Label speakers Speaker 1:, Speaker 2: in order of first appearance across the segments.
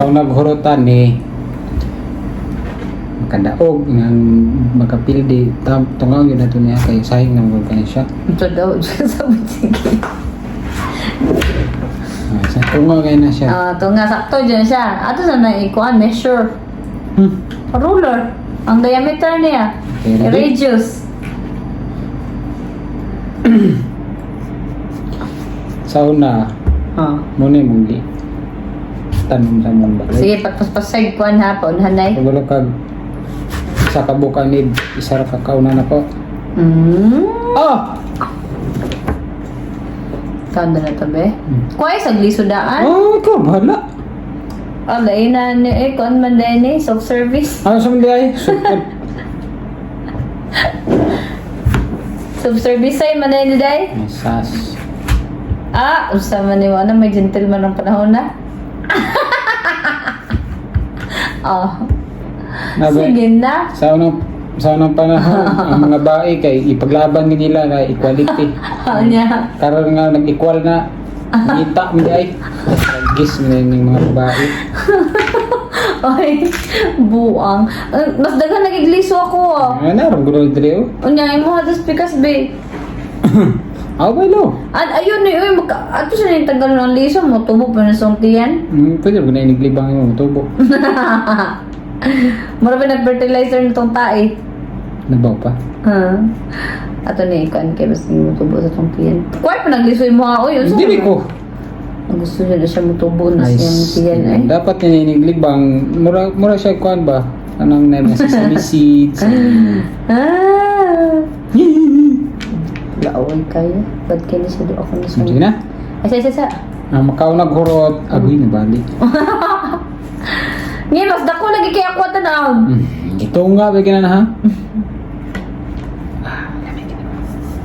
Speaker 1: Ang naghurutan ni makadaog ng makapildi tam tungaw yun na to niya kay sahing na magkanya kanya siya.
Speaker 2: Ito daw, sa sige.
Speaker 1: Ah, sa tungaw kay na siya.
Speaker 2: Ah, ito nga, sakto dyan siya. Ato sa na ikuan, measure. Ruler. Ang diameter niya.
Speaker 1: Okay, ready?
Speaker 2: Radius.
Speaker 1: Sa una,
Speaker 2: Oh.
Speaker 1: muna mong gi tanom sa mong balay.
Speaker 2: Sige, pagpaspasag kuan ha, paunhanay.
Speaker 1: Kabalo kag sa kabukan ni isa ra ka kauna na ko. Ah!
Speaker 2: Kanda na to, be.
Speaker 1: Hmm.
Speaker 2: Kuhay sa glisodaan.
Speaker 1: Oh, ikaw bahala.
Speaker 2: Ah, lain na ni, eh, kuan man din eh, self-service.
Speaker 1: Ano sa mga ay? Sukod.
Speaker 2: Self-service ay man din day.
Speaker 1: May sas.
Speaker 2: Ah, usa man ni ano, may gentleman ang panahon na. Oh.
Speaker 1: Nabe,
Speaker 2: Sige na.
Speaker 1: Sa unang panahon, ang mga bae kay ipaglaban ni nila na equality.
Speaker 2: Anya.
Speaker 1: Karon nga nag-equal na ngita mi ay. Gis mi ning mga babae.
Speaker 2: Ay, buang. Ah, mas daghan nagigliso ako ah.
Speaker 1: Ano na ron gulo diri oh.
Speaker 2: Unya imo ha pikas be.
Speaker 1: Aw ba lo?
Speaker 2: At ayun eh, uy, magka, ato sa yung tagal ng liso mo, tubo pa na sungtiyan.
Speaker 1: Pwede ba na iniglibang mo tubo?
Speaker 2: Mura ba nag-fertilizer na tong tae?
Speaker 1: Nabaw pa.
Speaker 2: Ha? Ato ni ikan kay basta mo tubo sa tong tiyan. Kuwai pa nagliso imo ha, oy. Unsa
Speaker 1: Dili
Speaker 2: man?
Speaker 1: ko.
Speaker 2: Ang gusto niya na siya mutubo na
Speaker 1: Nice.
Speaker 2: siyang tiyan ay.
Speaker 1: Dapat niya iniglibang mura mura siya kuan ba? Anong na mga sesame seeds.
Speaker 2: Ah. Laoy kayo. Ba't kini siya do ako na
Speaker 1: Sige na.
Speaker 2: Ay, sa, sa, sa.
Speaker 1: Ang makaunag hurot, agoy na bali.
Speaker 2: Ngayon, mas dako lagi kay ako tanaw.
Speaker 1: Ito nga, bigyan na ha?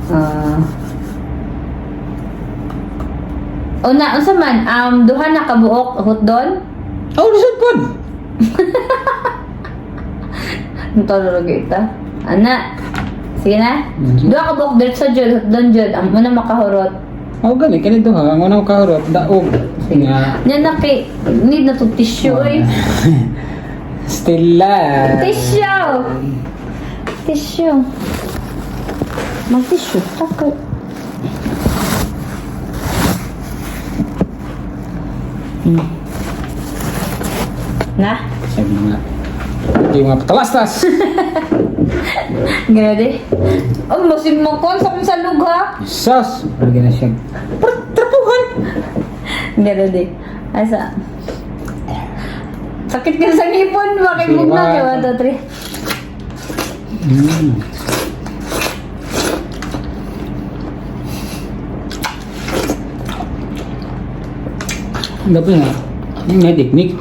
Speaker 2: Ah. Una, unsa man, duha na kabuok hotdon.
Speaker 1: Oh, lisod pod!
Speaker 2: Ang tolo lagi ita. Ana. Sige na.
Speaker 1: Mhm.
Speaker 2: Duha ka buok diretso jud hotdon jud ang una makahurot.
Speaker 1: Oh, gani, kanito ha. Ang unang kahurot, daog. Nga.
Speaker 2: Nya na kay need na to tissue oy.
Speaker 1: Stella.
Speaker 2: Tissue. Tissue. Mag-tissue takot. Na?
Speaker 1: Sabi nga. Hindi mga patalastas.
Speaker 2: Grabe. Oh, masin mo kon sa kung salug ha.
Speaker 1: Sus! Lagi na siya. Trapuhan!
Speaker 2: Grabe. Asa? Sakit ka sa ngipon. Bakit
Speaker 1: Sige,
Speaker 2: mo na?
Speaker 1: one.
Speaker 2: 1, 2, 3.
Speaker 1: Dapat na. May teknik.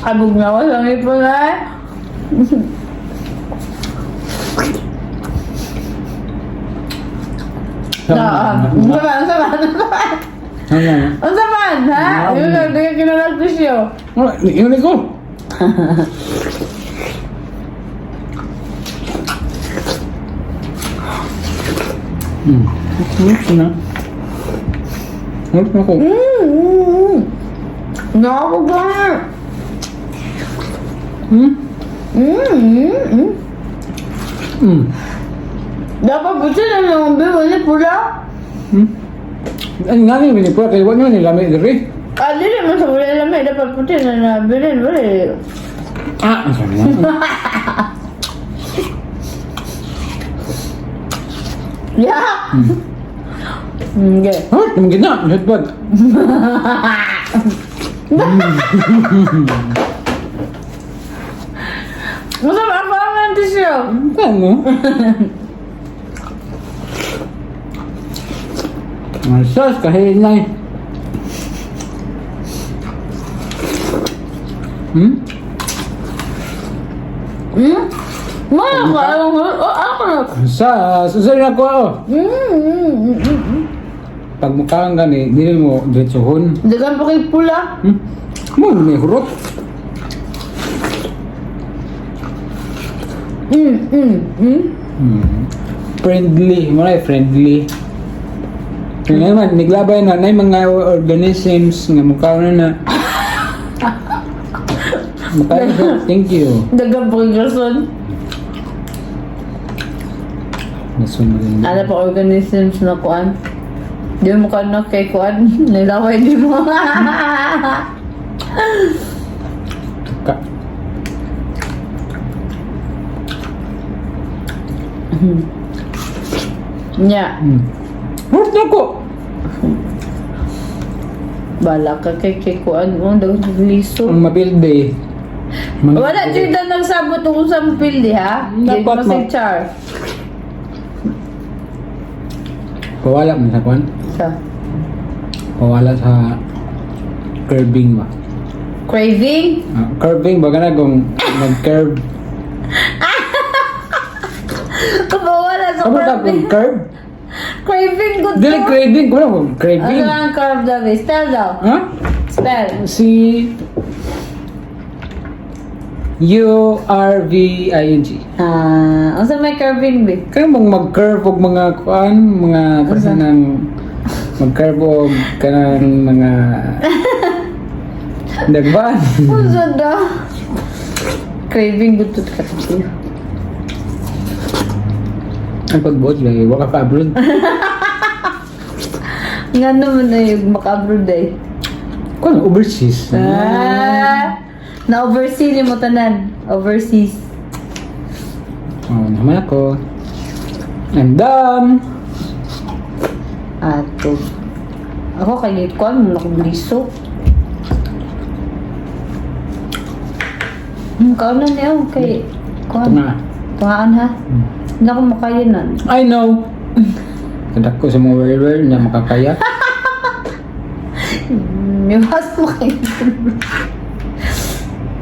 Speaker 2: Abog na ako sa ngipon eh. Unsa man, unsa man, unsa man.
Speaker 1: Ano?
Speaker 2: Unsa man, ha? Yun ang di ka kinalag tissue.
Speaker 1: Oh, yun ko. Na. Ano ko?
Speaker 2: Nakakog lang. Dapat puti na lang ang bigo ni pula.
Speaker 1: Ano nga ni pula kay wala ni lami diri.
Speaker 2: Ah, dili man sa wala lamay. Dapat puti na na bilin. Wala.
Speaker 1: Ah, ang sabi na.
Speaker 2: Yeah! Okay.
Speaker 1: Ha, yung gina, hotbod.
Speaker 2: Masama ako ang tissue.
Speaker 1: Ano? Ang sauce kahit na.
Speaker 2: Hmm? Mga ka, oh, ako na.
Speaker 1: Sa na ko oh. Pag mukhaan gani, dili mo diretsohon.
Speaker 2: Dagan pa kay pula.
Speaker 1: Mo may hurot. Friendly, mo na friendly. Kaya naman, naglabay na na mga organisms nga mukha na na. Mukha na siya. Thank you.
Speaker 2: Dagang po yung rason.
Speaker 1: Nasunod din.
Speaker 2: Ano pa organisms na kuan? Di mo ka na kay kuan. Nilaway di mo.
Speaker 1: Ka.
Speaker 2: Nya.
Speaker 1: Hurt na ko!
Speaker 2: Bala ka kay kuan mo. Dagang liso.
Speaker 1: Ang mapilde.
Speaker 2: Wala jud na nagsabot kung sa pili ha. Di
Speaker 1: Dapat
Speaker 2: mo si Char.
Speaker 1: Pawala mo sa kuan?
Speaker 2: Sa
Speaker 1: Pawala sa curving ba?
Speaker 2: craving?
Speaker 1: Ah, curving ba kana kung nag-curve?
Speaker 2: Kapawala sa
Speaker 1: Kamu ta
Speaker 2: craving.
Speaker 1: kung curve?
Speaker 2: Craving good
Speaker 1: Dili
Speaker 2: to.
Speaker 1: craving, kuno kung craving.
Speaker 2: Ano ang curve daw? Eh? Spell daw.
Speaker 1: Ha?
Speaker 2: Spell.
Speaker 1: C U R V I N G.
Speaker 2: Ah, unsa may curving be?
Speaker 1: Kaya mong mag-curve og mga kuan, mga person ng mag-curve og kanang mga dagban.
Speaker 2: Unsa daw? Craving good to ka siya.
Speaker 1: Ang pagbuot lagi, wala ka abroad.
Speaker 2: Nga naman na yung maka-abroad eh.
Speaker 1: Kuan overseas.
Speaker 2: Ah, na oversea ni mo tanan. Overseas.
Speaker 1: Oh, naman ako. I'm done.
Speaker 2: Ato. Ako kay kuan mo nakubliso. Kaon na niya kay
Speaker 1: Ito
Speaker 2: kuan.
Speaker 1: na.
Speaker 2: Tungaan ha. Hindi ako makaya na.
Speaker 1: I know. Kadak ko sa mga werewolf na makakaya.
Speaker 2: Miwas mo kay.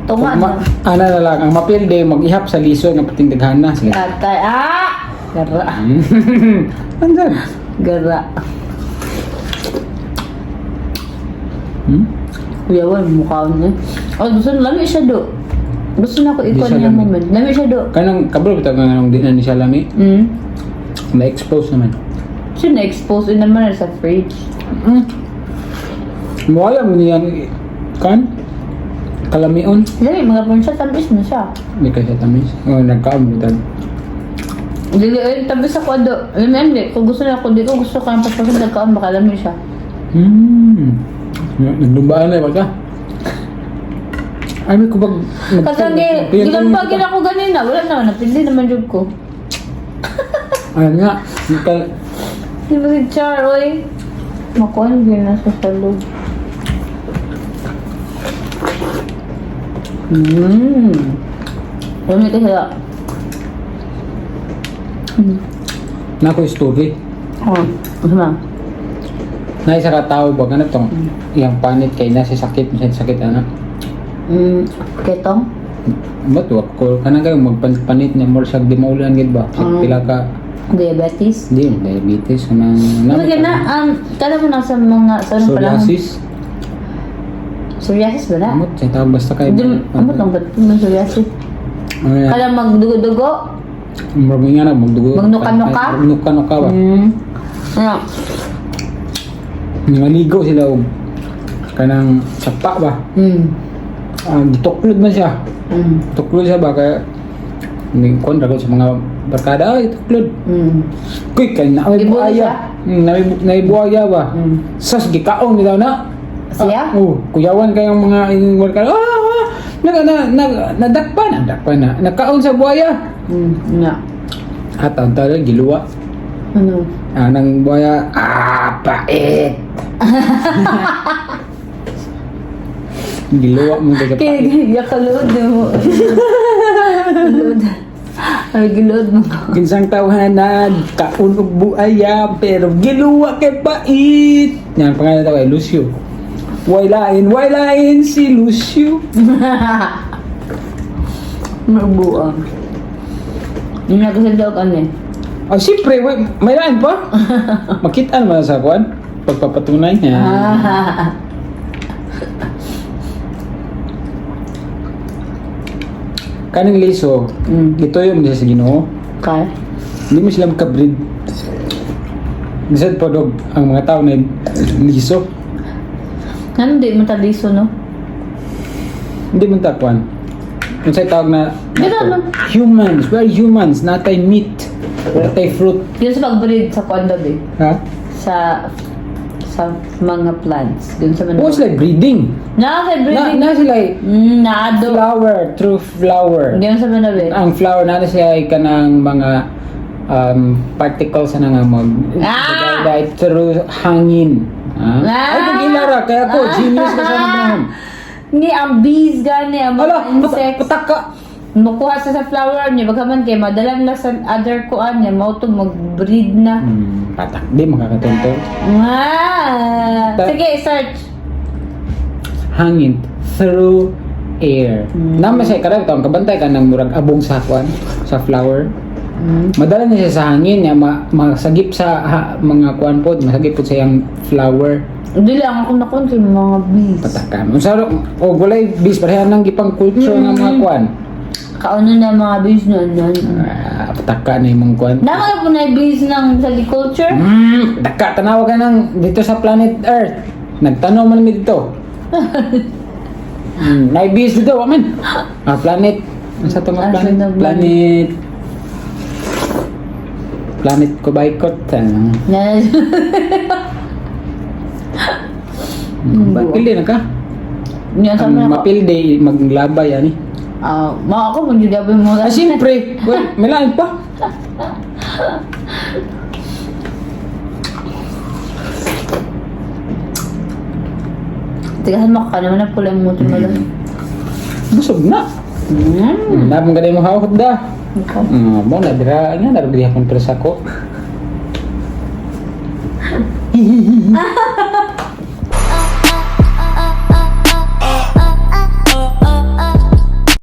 Speaker 2: Tunga
Speaker 1: Ma
Speaker 2: na.
Speaker 1: ana na lang, ang mapilde, mag-ihap sa liso nga pating daghana. Sige.
Speaker 2: Atay. Ah! Gara.
Speaker 1: Andyan.
Speaker 2: Gara.
Speaker 1: Hmm?
Speaker 2: Kuya, wala mukha niya. Oh, gusto na lami siya do. Gusto na ko
Speaker 1: Di
Speaker 2: ikaw
Speaker 1: siya
Speaker 2: niya
Speaker 1: lami.
Speaker 2: moment. Lami siya do.
Speaker 1: Kanang kabalo ba nga nung di na ni siya lami? Na-expose naman.
Speaker 2: Siya na-expose yun naman na sa fridge.
Speaker 1: Wala mo niyan kan? Kalamion.
Speaker 2: Lami, mga pun siya, tamis na siya.
Speaker 1: Hindi ka siya tamis. Oh, nagkaon mo tag.
Speaker 2: Dili, eh, tamis ako do. Lami, hindi. Kung gusto na ako, di ko gusto ko ang paspasan nagkaon, baka lami siya.
Speaker 1: Nagdumbaan na ba ka? Ay, may kubag...
Speaker 2: Kasi ang gilampagin ako ganina, wala naman, napili naman jud ko.
Speaker 1: Ayun nga.
Speaker 2: Di ba si Char, oy? Makuha hindi na sa salog. Lami kasi sila.
Speaker 1: Na ako story.
Speaker 2: Oh, ano na?
Speaker 1: Na isa ka tao ba ganito tong iyang panit kay na si sakit, minsan sakit ana.
Speaker 2: Ketong?
Speaker 1: Ba't wa ko kanang kayo magpanit na more sa di maulan gid ba? Sa pila ka
Speaker 2: Diabetes?
Speaker 1: di diabetes kanang
Speaker 2: Ano na, kada mo na sa mga, sa anong panahon?
Speaker 1: Psoriasis.
Speaker 2: Psoriasis ba na?
Speaker 1: Amot sa tao basta kay
Speaker 2: Di, amot lang ba ito psoriasis?
Speaker 1: Ano yan?
Speaker 2: Kada magdugo-dugo?
Speaker 1: Murag nga na magdugo.
Speaker 2: Magnuka-nuka?
Speaker 1: Magnuka-nuka ba?
Speaker 2: Ano?
Speaker 1: Nangaligo sila og kanang sapa ba? Ah, gituklod man siya. Tuklod siya ba kaya ni kon ra sa mga barkada ay tuklod. Kuy kay na may
Speaker 2: Gibulo
Speaker 1: buaya.
Speaker 2: siya?
Speaker 1: Na may buaya ba? Sas gikaon bitaw na.
Speaker 2: Siya?
Speaker 1: Ah, oh, kuyawan kayong mga inyong barkada. Ah, ah, na na na nadakpan, nadakpan na. Nakaon sa buaya.
Speaker 2: Nga.
Speaker 1: At ang tawag giluwa.
Speaker 2: Ano?
Speaker 1: Ah, nang buaya, ah, pait. Giluwa mo sa
Speaker 2: Kaya
Speaker 1: pait.
Speaker 2: yakalod mo. Gilod. Ay, gilod mo.
Speaker 1: Kinsang tawhanan, kaon og buaya, pero giluwa kay pait. Yan, pangalan daw ay Lucio. Way lain, way lain si Lucio.
Speaker 2: Mabuang. Yung nagkasin daw ano eh.
Speaker 1: Oh, siyempre, way, may lain pa. Makita naman sa kuan. Pagpapatunay niya.
Speaker 2: Ah.
Speaker 1: Kaning liso, ito yung siya sa Ginoo.
Speaker 2: Kay?
Speaker 1: Hindi mo sila makabreed. Bisan po dog, ang mga tao na liso.
Speaker 2: Ano di mo taliso, no?
Speaker 1: Hindi mo tapuan. Kung sa'y tawag na,
Speaker 2: Dito, no?
Speaker 1: Humans, we're humans, natay meat, wala tay fruit.
Speaker 2: Yun sa pag-breed sa kuan daw, eh.
Speaker 1: Ha?
Speaker 2: Sa mga plants. Yun sa mga.
Speaker 1: Oh, it's like breeding.
Speaker 2: Na, sa
Speaker 1: Na,
Speaker 2: breeding.
Speaker 1: na sila
Speaker 2: Naado.
Speaker 1: Flower, through flower.
Speaker 2: Yun sa mga eh.
Speaker 1: Ang flower na siya ay kanang mga particles na nga mag dahil through hangin. Ah?
Speaker 2: Ah!
Speaker 1: Ay, kung ilara, kaya ko, genius ka sa panahon.
Speaker 2: Ni ang bees gani, ang mga
Speaker 1: Ala,
Speaker 2: insects.
Speaker 1: patak ka.
Speaker 2: Mukuha sa flower niya, bagaman kay madala na sa other kuan niya, mao to mag-breed na.
Speaker 1: Patak, di makakatonto.
Speaker 2: Ah! Sige, search.
Speaker 1: Hangin through air. Nama siya karag taong kabantay ka ng murag abong sa kwan, sa flower. Madala niya siya sa hangin niya masagip sa mga kwan pod, masagip pod sa iyang flower.
Speaker 2: Dili ang ako nakuan kay mga bees.
Speaker 1: Patakan. Unsa ro og walay bis pareha nang gipang culture nga mga kwan.
Speaker 2: Kauno na mga bees noon noon.
Speaker 1: Ah, pataka na imong kwan.
Speaker 2: Nama po na bees ng agriculture?
Speaker 1: Daka tanawa ka nang dito sa planet Earth. Nagtanaw man mi dito. Naay bis dito, wa man. Ah, planet. Unsa to nga
Speaker 2: Ah,
Speaker 1: planet?
Speaker 2: sunod man.
Speaker 1: Planet Planet Kubaykot. Ah.
Speaker 2: Na
Speaker 1: Mapildi na ka.
Speaker 2: Niya sa
Speaker 1: Ang
Speaker 2: mga
Speaker 1: mapildi maglabay ani.
Speaker 2: Ah, ma ako mo jud mo.
Speaker 1: Ah, siyempre. Well, may lain pa.
Speaker 2: Tigahan mo ka naman na pula mo tumalo.
Speaker 1: Busog na. Nabang ganay mo hawak da.
Speaker 2: Okay.
Speaker 1: Mo na dira nga na dira akong presa ko.